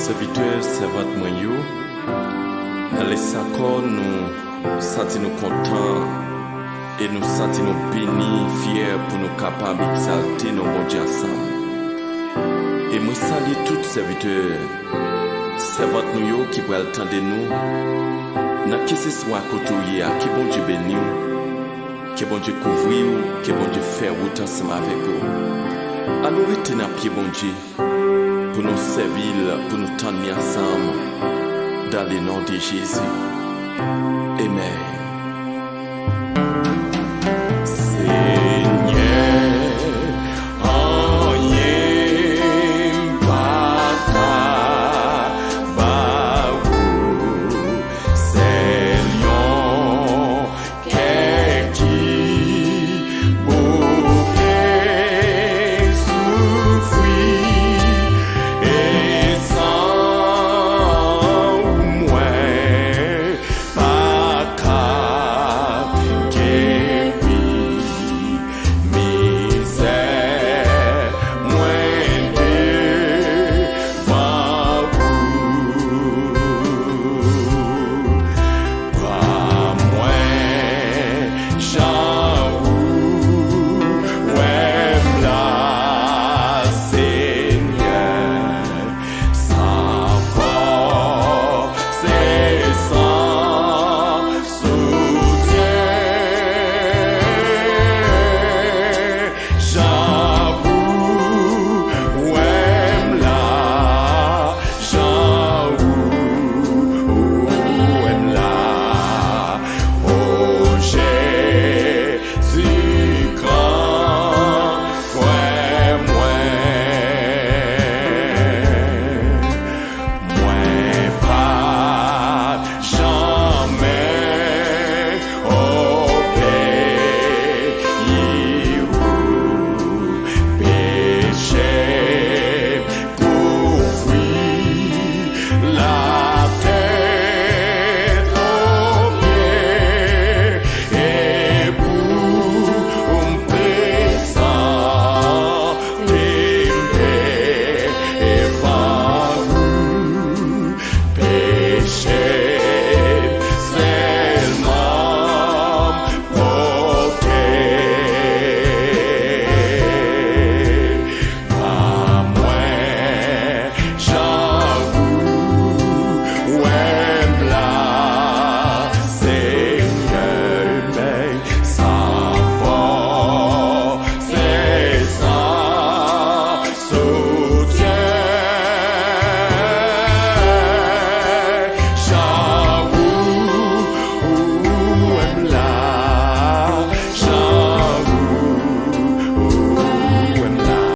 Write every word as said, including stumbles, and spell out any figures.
Sèvitè, sèvant mwen yo, nan lespri akò nou santi nou kontan e nou santi nou beni, fyè pou nou kapab egzalte non Bondye ansanm. E mwen salye tout sèvitè, sèvant nou yo ki pral tande nou, nan keseswa kote w ye a, ke Bondye beni w, ke Bondye kouvri w, ke Bondye fè wout ansanm avèk ou. Annou rete nan pye Bondye pou nou sèvi l, pou nou tann li ansanm, dans le nom de Jésus.